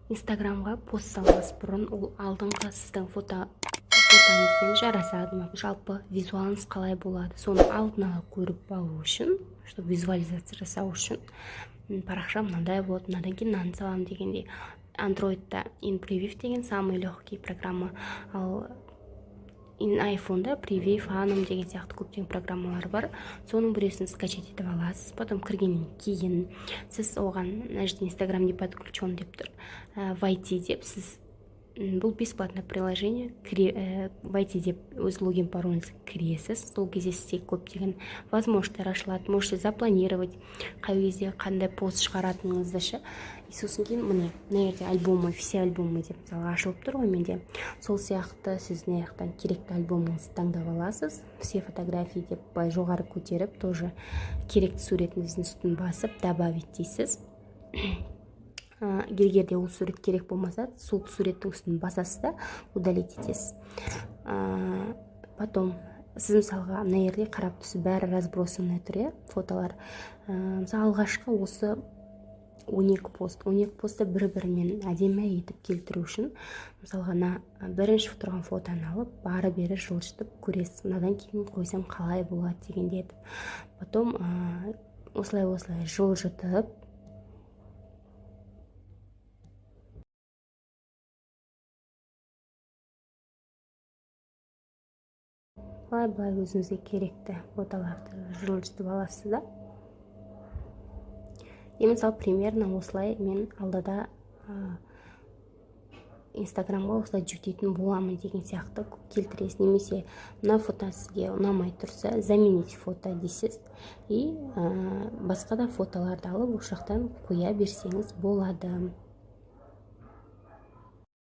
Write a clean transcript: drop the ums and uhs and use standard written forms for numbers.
Инстаграмға пост салмас бұрын ол алдыңғы сіздің фотоңызбен жарасады ма, жалпы визуалыңыз қалай болады, соны алдын ала көріп алу үшін, чтобы визуализация жасау үшін, парақша мынандай болады, мынадан кейін мынаны саламын дегендей. Андроидта InPreview деген самый легкий программа, ал айфонда Preview, Anom деген сияқты көптеген программалар бар. Соның біреусін скачать етіп аласыз. Потом кіргеннен кейін сіз оған, мына жерде «Инстаграм не подключен» деп тұр, «Войти» деп сіз, бұл бесплатное приложение, «Войти» деп өз логин, пароліңізді кіресіз. Сол кезде сізде көптеген возможностьтар ашылады. Можете запланировать, қай кезде қандай пост шығаратыныңызды ше. И сосын кейін, міне, мына жерде «Альбомы», «Все альбомы» деп, мысалы, ашылып тұр ғой менде. Сол сияқты сіз мына жақтан керекті альбомыңызды таңдап аласыз. «Все фотографии» деп былай жоғары көтеріп, тоже керекті суретіңіздің үстін басып, «Добавить» дейсіз. Егер де ол сурет керек болмаса, сол суреттің үстін басасыз да, удалить етесіз. Потом сіз, мысалға, мына жерде қарап тұрсыз, бәрі разбросанный тұр, иә, фотолар. Мысалы, алғашқы осы 12 пост, 12 постты бір бірімен әдемі етіп келтіру үшін, мысалға, мына бірінші тұрған фотоны алып, ары бері жылжытып көресіз, мынадан кейін қойсам қалай болады дегендей етіп. Потом осылай, осылай жылжытып, былай былай өзіңізге керекті фотоларды жылжытып аласыз да. И, мысалы, примерно осылай мен алдыда Инстаграмға осылай жүктейтін боламын деген сияқты келтіресіз. Немесе мына фото сізге ұнамай тұрса, «Заменить фото» дейсіз и басқа да фотоларды алып, осы жақтан қоя берсеңіз болады.